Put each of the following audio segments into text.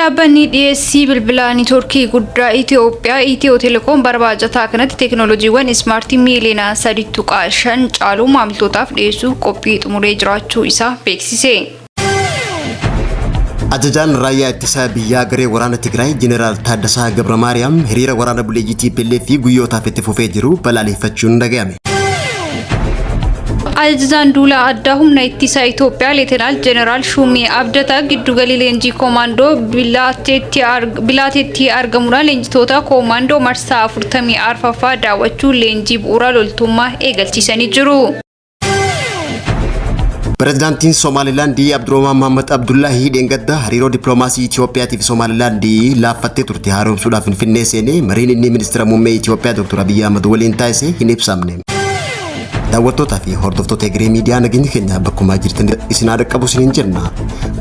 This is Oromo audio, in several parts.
Dhaabbanni dhiyeessii bilbilaa niitoorkii guddaa Itiyoophiyaa Itiyoo Telekoom bara baajataa kanatti teekinooloojiiwwan ismaartii miiliyoona 3.5 caalu maamiltootaaf dhiyeessuuf qophii xumuree jiraachuu isaa beeksise. Ajajaan raayyaa ittisa biyyaa garee waraana Tigraay Jeneraal Taaddasaa Gabramaariyaam hiriira waraana buleeyyii TPLF fi guyyootaaf itti fufee jiru balaaleffachuun dhaga'ame. Ajajaan duula addaa humna ittisaa Itoophiyaa Leetenaal Jeneraal Shuumii Abdataa giddugalii leenjii koomaandoo Bilaateetti argamuudhaan leenjitoota koomaandoo marsaa 44ffaa daawwachuun leenjii bu'uura loltummaa eegalchiisanii jiru. Pireezidaantiin Somaalilaandii Abdurrahmaan Mohammad Abdullaahii dheengadda hariiroo dippiloomaasii Itiyoophiyaatii fi Somaalilaandii laaffattee turte haaromsuudhaaf Finfinnee seenee mariin inni ministeera muummee Itiyoophiyaa Dr. Abiyyi Ahmad waliin taasise hin ibsamne. Daawwattootaa fi hordoftoota Egeree Miidiyaa nageenyi keenya bakkumaa jirtan isin haa dhaqqabu isiniin jenna.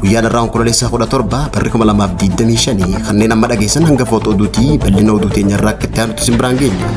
Guyyaan irraa Onkololeessa 17 barri 2025 kanneen amma dhageessan hangafoota oduutii bal'ina oduu teenya irraa akka itti aanutti isin biraan geenya.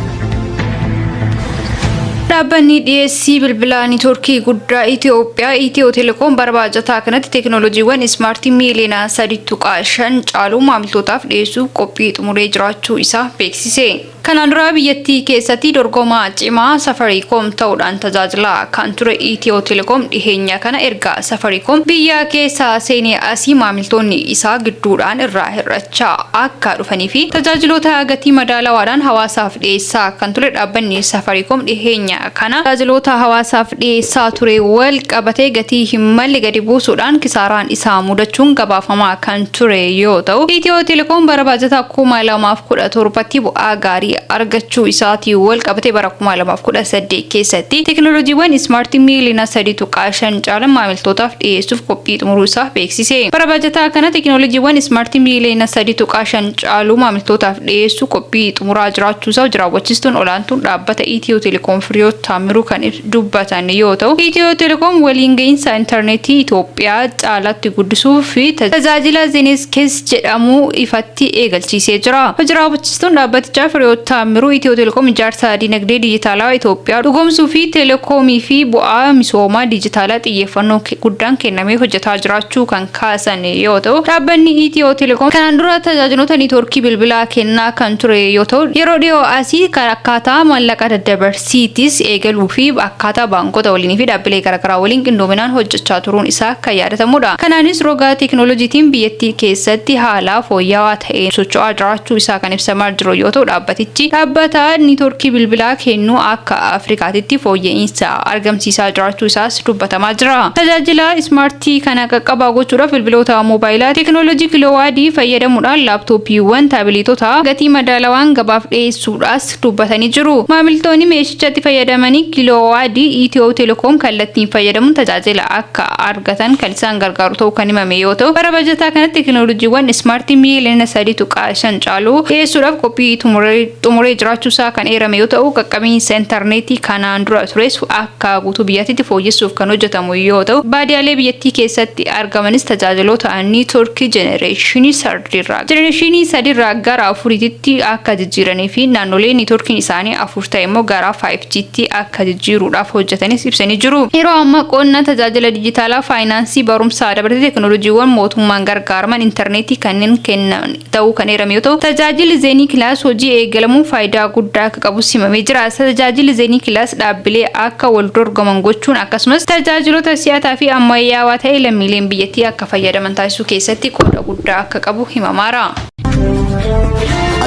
Dhaabbanni dhiyeessii bilbilaa niitoorkii guddaa Itiyoophiyaa Itiyoo Telekoom bara baajataa kanatti teekinooloojiiwwan ismaartii miiliyoona 3.5 caalu maamiltootaaf dhiyeessuuf qophii xumuree jiraachuu isaa beeksise. Kanaan dura biyyattii keessatti dorgomaa cimaa Safariikoom ta'uudhaan tajaajilaa kan ture Itiyoo Telekoom dhiheenya kana erga Safariikoom biyya keessa seenee asii maamiltoonni isaa gidduudhaan irraa hir'achaa akka dhufanii fi tajaajiloota gatii madaalawaadhaan hawaasaaf dhiyeessaa kan ture dhaabbanni Safariikoom dhiheenya kana tajaajiloota hawaasaaf dhiyeessaa ture wal qabatee gatii hin malle gadi buusuudhaan kisaaraan isaa mudachuun gabaafamaa kan ture yoo ta'u Itiyoo Telekoom bara baajataa 2017tti bu'aa gaarii argachuu isaatiin wal qabatee bara 2018 keessatti teekinooloojiiwwan ismaartii miiliyoona 3.5 caalan maamiltootaaf dhiyeessuuf qophii xumuruu isaa beeksise. Bara baajataa kana teekinooloojiiwwan ismaartii miiliyoona 3.5 caalu maamiltootaaf dhiyeessuu qophii xumuraa jiraachuu isaa hojiraawwachiistuun olaantuun dhaabbata Itiyoo Telekoom Firiyoot Taammiruu kan dubbatan yoo ta'u, Itiyoo Telekoom waliin gahinsa intarneetii Itoophiyaa caalaatti guddisuu fi tajaajila Zeneeskees jedhamu ifatti eegalchiisee jira. Hojiraawwachiistuun dhaabbatichaa Firiyoot Taammiruu Itiyoo Telekoom ijaarsa dinagdee dijitaalawaa Itoophiyaa dhugoomsuu fi telekoomii fi bu'aa misoomaa dijitaalaa xiyyeeffannoo guddaan kennamee hojjetaa jiraachuu kan kaasan yoo ta'u, dhaabbanni Itiyoo Telekoom kanaan dura tajaajiloota niitoorkii bilbilaa kennaa kan ture yoo ta'u, yeroo dhiyoo asii akkaataa maallaqa daddabarsiitis eegaluu fi akkaataa baankota waliinii fi dhaabbilee garaagaraa waliin qindoominaan hojjechaa turuun isaa kan yaadatamudha. Kanaanis roga teekinooloojiitiin biyyattii keessatti haala fooyya'aa ta'een socho'aa jiraachuu isaa kan ibsamaa jiru yoo ta'u, dhaabbatichi dhaabbata niitoorkii bilbilaa kennuu akka Afrikaatitti fooyya'iinsa argamsiisaa jiraachuu isaas dubbatamaa jira. Tajaajila ismaartii kana qaqqabaa gochuudhaaf bilbiloota moobaayilaa teekinooloojii kiloowaadii fayyadamuudhaan laaptooppiiwwan taabileetota gatii madaalawaan gabaaf dhiyeessuudhaas dubbatanii jiru. Maamiltoonni meeshichatti fayyadamanii kiloowaadii Itiyoo Telekoom kallattiin fayyadamuun tajaajila akka argatan kan isaan gargaaru ta'uu kan himame yoo ta'u, bara bajataa kanatti teekinooloojiiwwan ismaartii miiliyoona 3.5 caalu dhiyeessuudhaaf qophii xumuree jiraachuusaa kan eerame yoo ta'u, qaqqabiinsa intarneetii kanaan dura tures akka guutuu biyyaatitti fooyyessuuf kan hojjetamu yoo ta'u, baadiyaalee biyyattii keessatti argamanis tajaajiloota niitoorkii jenereeshinii sardiirraa jenereeshinii sadiirraa gara afuriitti akka jijjiiranii fi naannolee niitoorkiin isaanii afur ta'e immoo gara 5Gtti akka jijjiiruudhaaf hojjetanis ibsanii jiru. Yeroo ammaa qonna tajaajila dijitaalaa, faayinaansii, barumsaa dabalatee teekinooloojiiwwan mootummaan gargaaraman intarneetii kanneen kennan ta'uu kan eerame yoo ta'u, tajaajilli Zeenii Kilaas hojii eegalamuun faayidaa guddaa akka qabus himamee jira. Tajaajilli Zeenii Kilaas dhaabbilee akka wal dorgoman gochuun akkasumas tajaajiloota si'ataa fi ammayyaawaa ta'e lammiileen biyyattii akka fayyadaman taasisuu keessatti qooda guddaa akka qabu himamaara.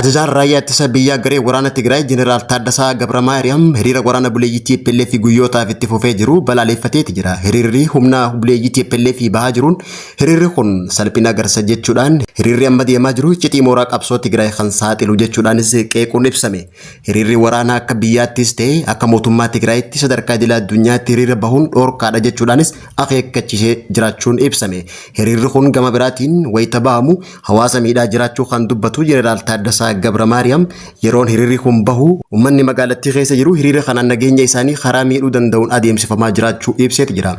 Ajajaan raayyaa ittisa biyyaa garee waraana Tigraay Jeneraal Taaddasaa Gabramaariyaam hiriira waraana buleeyyii TPLF guyyootaaf itti fufee jiru balaaleffateeti jira. Hiriirri humna buleeyyii TPLF bahaa jiruun Hiriirri kun salphina agarsiisa jechuudhaan hiriirri amma deemaa jiru iccitii mooraa qabsoo Tigraay kan saaxilu jechuudhaanis qeequun ibsame. Hiriirri waraanaa akka biyyaattis ta'e akka mootummaa Tigraayitti sadarkaa idila addunyaatti hiriira bahuun dhoorkaadha jechuudhaanis akeekkachiisee jiraachuun ibsame. Hiriirri kun gama biraatiin wayita bahamu hawaasa miidhaa jiraachuu kan dubbatu Jeneraal Taaddasaa Gabramaariyaam yeroon hiriirri kun bahu uummanni magaalattii keessa jiru hiriira kanaan nageenya isaanii karaa miidhuu danda'uun adeemsifamaa jiraachuu ibseeti jira.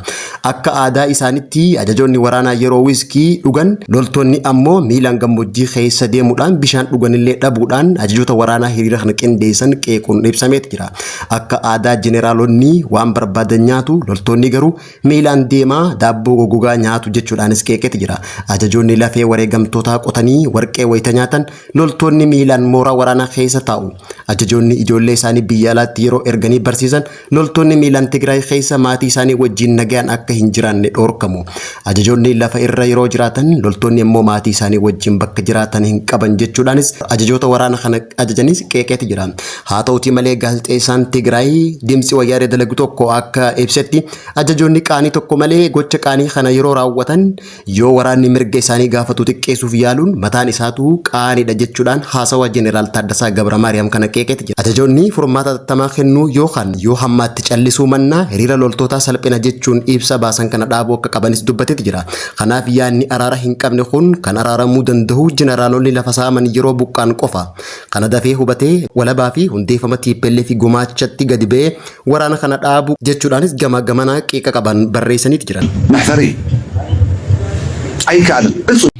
Akka aadaa isaanitti ajajoonni waraanaa yeroo wiskii dhugan loltoonni ammoo miilaan gammoojjii keessa deemuudhaan bishaan dhuganillee dhabuudhaan ajajoota waraanaa hiriira kana qindeessan qeequun ibsameet jira. Akka aadaa jeneraalonni waan barbaadan nyaatu, loltoonni garuu miilaan deemaa daabboo goggogaa nyaatu jechuudhaanis qeeqeeti jira. Ajajoonni lafee wareegamtootaa qotanii warqee wayita nyaatan, loltoonni miilaan mooraa waraanaa keessa taa'u. Ajajoonni ijoollee isaanii biyya alaatti yeroo erganii barsiisan, loltoonni miilaan Tigraay keessa maatii isaanii wajjin nagaan akka hin jiraanne dhorkamu. Ajajoonni lafa irra yeroo jiraatan, loltoonni immoo maatii isaanii wajjin bakka jiraatan hin qaban jechuudhaanis ajajoota waraana kana ajajanis qeeqeeti jira. Haa ta'utii malee, gaazexeessaan Tigraay Dimtsi Wayyaanee dalagu tokko akka ibsetti, ajajoonni qaanii tokko malee gocha qaanii kana yeroo raawwatan, yoo waraanni mirga isaanii gaafatu xiqqeessuuf yaaluun mataan isaatu qaaniidha jechuudhaan haasawaa Jeneraal Taaddasaa Gabramaariyaam kana qeeqeeti jira. Ajajoonni furmaata hatattamaa kennuu yookaan yoo hammaatti callisuu mannaa hiriira loltootaa salphina jechuun ibsa baasan kana dhaabuu akka qabanis dubbateeti jira. Kanaaf yaadni araara hin qabne kun kan araaramuu danda'u jeneraalonni lafa saaman yeroo buqqaan qofa. Kana dafee hubatee walabaa fi hundeeffama TPLF gumaachatti gadi ba'ee waraana kana dhaabu jechuudhaanis gama gamanaa qeeqa qaban barreessaniiti jiran. መሕፈሪ ኣይከኣልን ዕፁብ።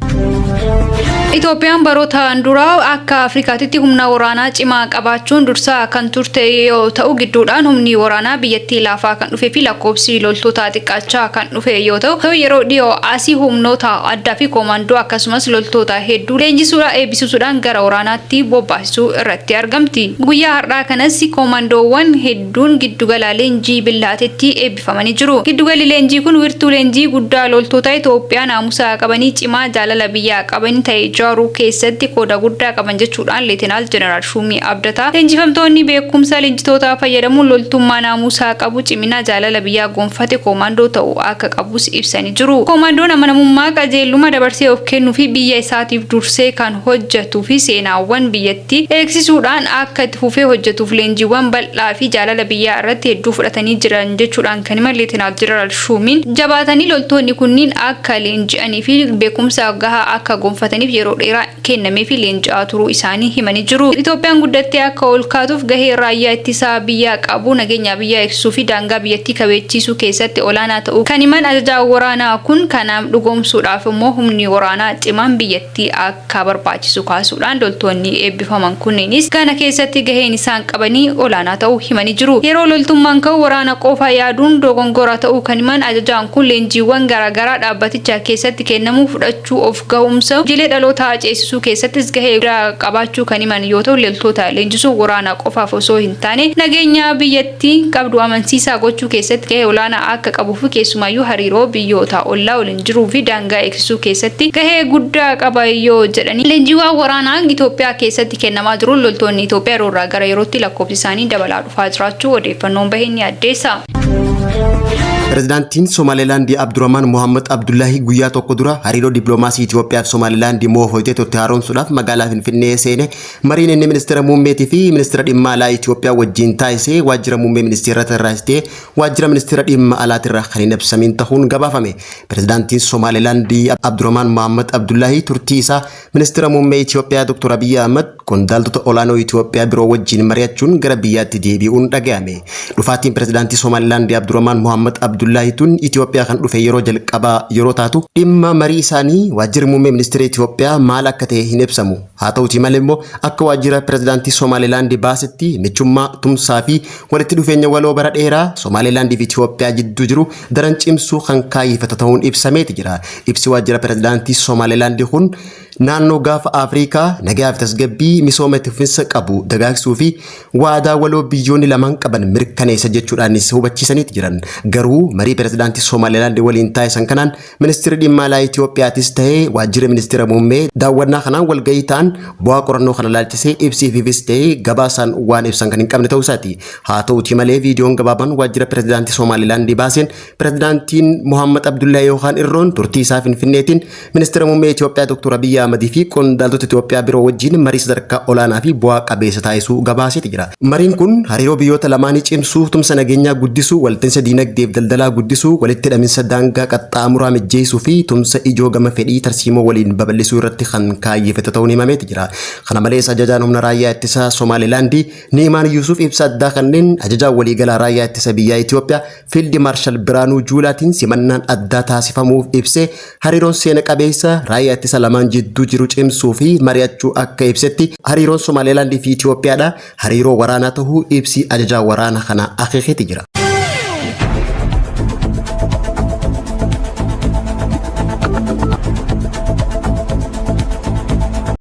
Itoophiyaan barootaan duraa akka Afrikaatitti humna waraanaa cimaa qabaachuun dursaa kan turte yoo ta'u, gidduudhaan humni waraanaa biyyattii laafaa kan dhufee fi lakkoofsi loltootaa xiqqaachaa kan dhufe yoo ta'u, yeroo dhiyoo asii humnoota addaa fi koomaandoo akkasumas loltoota hedduu leenjisuudhaan eebbisiisuudhaan gara waraanaatti bobbaasisuu irratti argamti. Guyyaa har'aa kanas koomaandoowwan hedduun giddugala leenjii Billaatetti eebbifamanii jiru. Giddugalli leenjii kun wiirtuu leenjii guddaa loltoota Itoophiyaa naamusa qabanii, cimaa, jaalala biyyaa qaban ta'e ijaaruu keessatti qooda guddaa qaban jechuudhaan Leetinaal Jeneraal Shuumii Abdataa, leenjifamtoonni beekumsa leenjitootaa fayyadamuun loltummaa naamusaa qabu, cimina, jaalala biyyaa gonfate koomaandoo ta'uu akka qabus ibsanii jiru. Koomaandoon amanamummaa, qajeelummaa, dabarsee of kennuu fi biyya isaatiif dursee kan hojjetuu fi seenaawwan biyyattii eegsisuudhaan akka itti fufee hojjetuuf leenjiiwwan bal'aa fi jaalala biyyaa irratti hedduu fudhatanii jiran jechuudhaan kan himan Leetinaal Jeneraal Shuumiin, jabaatanii loltoonni kunniin akka leenji'anii fi beekumsa gahaa akka gonfataniif yeroo dheeraa kennamee fi leenji'aa turuu isaanii himanii jiru. Itoophiyaan guddattee akka ol kaatuuf gahee raayyaa ittisaa biyyaa qabu nageenya biyyaa eegsisuu fi daangaa biyyattii kabachiisuu keessatti olaanaa ta'uu kan himan ajajaa waraanaa kun, kanaaf dhugoomsuudhaaf immoo humni waraanaa cimaan biyyattii akka barbaachisu kaasuudhaan, loltoonni eebbifaman kunneenis kana keessatti gaheen isaan qabanii olaanaa ta'uu himanii jiru. Yeroo loltummaan ka'u waraana qofa yaaduun dogongora ta'uu kan himan ajajaan kun, leenjiiwwan garaagaraa dhaabbaticha keessatti kennamuu fudhachuu of ga'umsa hojiilee dhalootaa ceesisuu keessattis gahee guddaa qabaachuu kan himan yoo ta'u, loltoota leenjisuun waraana qofaaf osoo hin taane nageenya biyyattii qabdu amansiisaa gochuu keessatti gahee olaanaa akka qabuu fi keessumaayyuu hariiroo biyyoota ollaa waliin jiruu fi daangaa eegsisuu keessatti gahee guddaa qaba yoo jedhanii, leenjiiwwan waraanaa Itoophiyaa keessatti kennamaa jiruun loltoonni Itoophiyaa yeroo irraa gara yerootti lakkoofsi isaanii dabalaa dhufaa jiraachuu odeeffannoon bahee ni addeessa. Pireezidaantiin Somaalilaandii Abdurrahman Mohammad Abdullahi guyyaa tokko dura hariiroo dippiloomaasii Itoophiyaa fi Somaalilaandii moofoyitee turte haaromsuudhaaf magaalaa Finfinnee seene. Mariin inni ministeera muummeetii fi ministeera dhimma alaa Itoophiyaa wajjin taasisee waajjira muummee ministeera irraas ta'e waajjira ministeera dhimma alaatirraa kan hin ibsamiin ta'uun gabaafame. Pireezidaantiin Somaalilaandii Abdurrahman Mohammad Abdullahi turtii isaa ministeera muummee Itoophiyaa Dr. Abiyyi Ahmad, qondaaltota olaanoo Itoophiyaa biroo wajjin mari'achuun gara biyyaatti deebi'uun dhaga'ame. Dhufaatiin pireezidaantii Somaalilaandii Abdurrahman Mohammad Abdullahi tun Itoophiyaa kan dhufe yeroo jalqabaa yeroo taatu, dhimma marii isaanii waajjirri muummee ministeera Itoophiyaa maal akka ta'e hin ibsamu. Haa ta'utii malee immoo akka waajjira pireezidaantii Somaalilaandii baasetti, michummaa, tumsaa fi walitti dhufeenya waloo bara dheeraa Somaalilaandii fi Itoophiyaa jidduu jiru daran cimsuu kan kaayyeffatu ta'uun ibsameeti jira. Ibsi waajjira pireezidaantii Somaalilaandii kun naannoo Gaafa Afrikaa nagaa fi tasgabbii, misooma itti fufinsa qabu dagaagsuu fi waadaa waloo biyyoonni lamaan qaban mirkaneessa jechuudhaanis hubachiisaniiti jiran. Garuu marii pireezidaantii Somaalilaand waliin taasisan kanaan ministeerri dhimma alaa Itoophiyaatis ta'ee waajjirri ministeera muummee daawwannaa kanaan walgahii ta'an bu'aa qorannoo kana ilaalchisee ibsiifis ta'ee gabaasaan waan ibsan kan hin qabne ta'uu isaati. Haa ta'utii malee, viidiyoon gabaabaan waajjira pireezidaantii Somaalilaandii baaseen, pireezidaantiin Mohammad Abdullahi yookaan Irroon turtii isaa Finfinneetiin ministeera muummee Itoophiyaa Dr. Abiyyi Ahmadii fi qondaaltota Itoophiyaa biroo wajjin marii sadarkaa olaanaa fi bu'aa qabeessa taasisuu gabaaseeti jira. Mariin kun hariiroo biyyoota lamaanii cimsuu, tumsa nageenyaa guddisuu, walta'iinsa diinagdee fi daldalaa guddisuu, walitti hidhaminsa daangaa qaxxaamuraa mijjeessuu fi tumsa ijoo gama fedhii tarsiimoo waliin babal'isuu irratti kan kaayyeffate ta'uun himameeti jira. Kana malees, ajajaan humna raayyaa ittisaa Somaalilaandii Niimaan Yuusuf ibsa addaa kanneen ajajaa waliigalaa raayyaa ittisa biyyaa Itoophiyaa Fiild Maarshal Biraanuu Juulaatiin simannaan addaa taasifamuuf ibsee, hariiroon seena qabeessa raayyaa ittisa lamaan jidduu jidduu jiru cimsuu fi mari'achuu akka ibsetti hariiroon Somaalilaandii fi Itoophiyaadha hariiroo waraanaa tahuu ibsi ajajaa waraana kana akeekeeti jira.